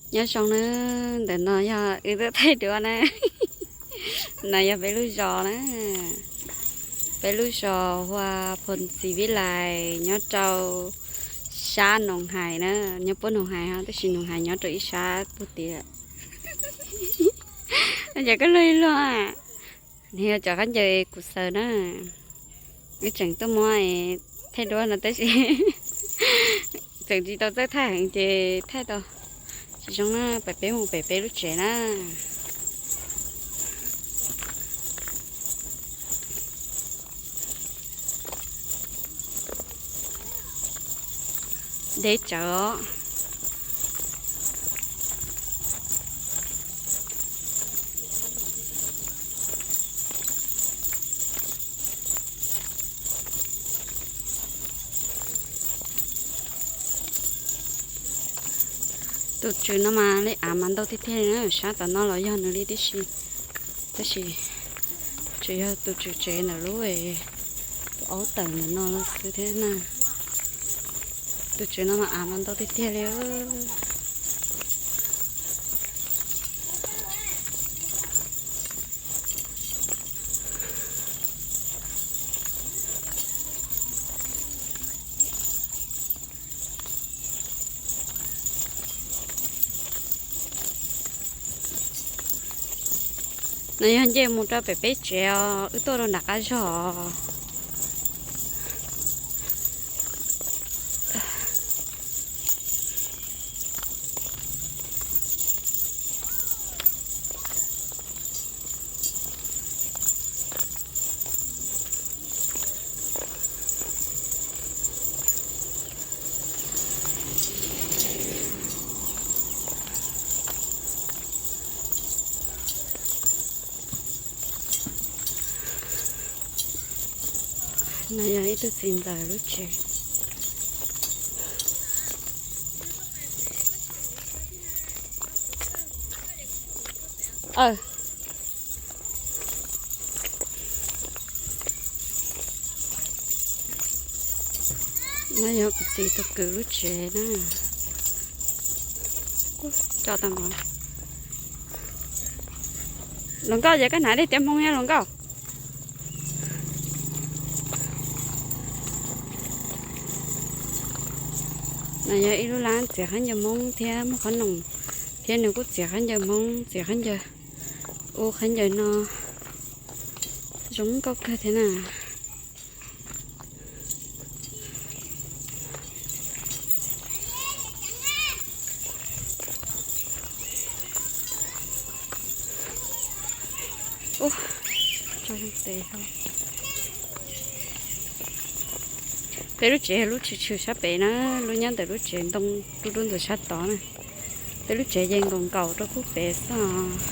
Nyob zoo na, ntawm no yog wb tuaj thaij duab na. No yog peb lub zos na, peb lub zos Hua Phoo Txiv Vib Lais nyob rau sab Noos Hais na, nyob puag Noos Hais ho, tab sis Noos Hais nyob rau ib sab puag tid. Ces koj luag ib luag, nws yog cov khaub ncaws kuv xaws na. Wb tseem tuaj muab thaij duab no tab sis tseem tsis tau txawj thaij heev ces thaij tau tsis zoo na. Pem peb mus pem peb lub tsev na. Deb tsawv os. Tus tswv no mas li av mas ntau tiag tiag li na, sab tom no los yog nws li tib si, tab sis tsuas yog tus tswv tsev ntawm lub, tus aub tawm ntawm no los xwb thiab na. Tus tswv no mas av mas ntau tiag tiag li. No yog nce mus rau pem peb tsev os, wb tuaj rau nram qab zog. No yog ib tug txiv ntxawm lub tsev. No yog kuv txiv tus kwv lub tsev na. Coj tau nkaus. Hluas nkauj, ces koj hnav tej tiab Hmoob nyob hluas nkauj. No yog ib lub lab txiav khaub ncaws Hmoob thiab muaj qhob noom, thiab nws kuj txiav khaub ncaws Hmoob, txiav khaub ncaws ub khaub ncaws no zoo nkauj kawg thiab na. Peb lub tsev lub tshwm tshwm sab pem na, lub nyob ntawm lub tsev ntoo dub dub ntawm sab tod na. Peb lub tsev yeej nkaus nkaus rau pub pem xwb os.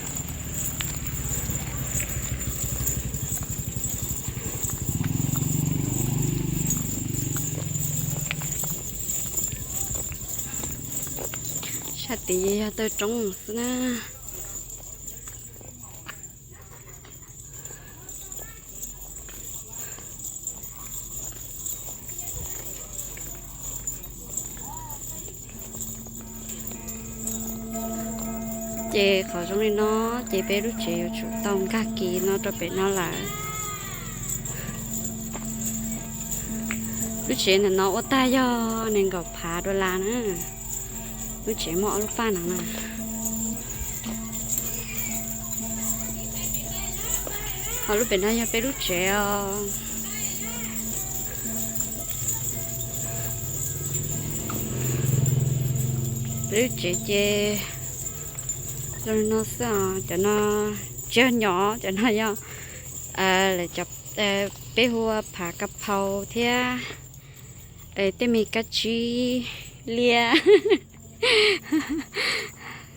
Sab tid yog taw roob xwb na. Ces qhov zoo li no, ces peb lub tsev yuav tsum tau nkag kis no rau pem no lawm. Lub tsev ntawm no ua tag yog nees nkaum phav dollar na. Lub tsev muaj ob lub paj no na. Ho lub pem no yog peb lub tsev os. Peb lub tsev ces zoo li no xwb os. Cov no tsis yog nyom, cov no yog lawv cov, peb hu ua phav ka phau thiab tej me kab tsib liab.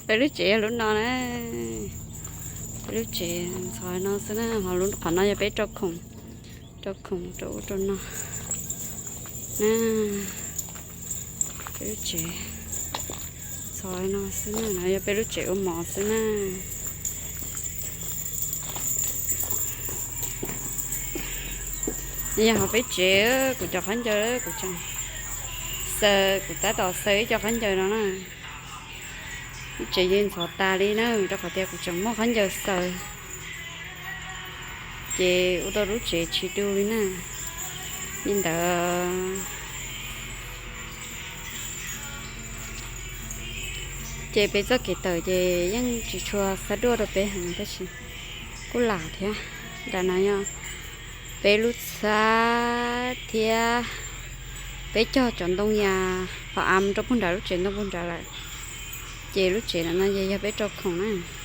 Peb lub tsev yog lub no na. Peb lub tsev ntxhov no xwb na, ho qhov no yog peb rau khoom, rau khoom rau ub rau no na. Peb lub tsev ntxhov no xwb na, no yog peb lub tsev ua mov xwb na. Yog hauv peb tsev, kuv cov khaub ncaws kuv tseem xaws, kuv tab tom xaws ib co khaub ncaws no na. Lub tsev yeej ntxhov tas li na, rau qhov tias kuv tseem muab khaub ncaws xaws, ces ua rau lub tsev tsis du li na. Li ntawd ces peb txoj kev tawm ces yeej tsis tshua xa duaj rau peb heev tab sis kuj lam thiab. Nram no yog peb lub txhab thiab, peb cog cov ntoo yas hov av rau puag nram lub tsev ntoo puag nrad lawm, ces lub tsev no no ces yog peb rau khoom na.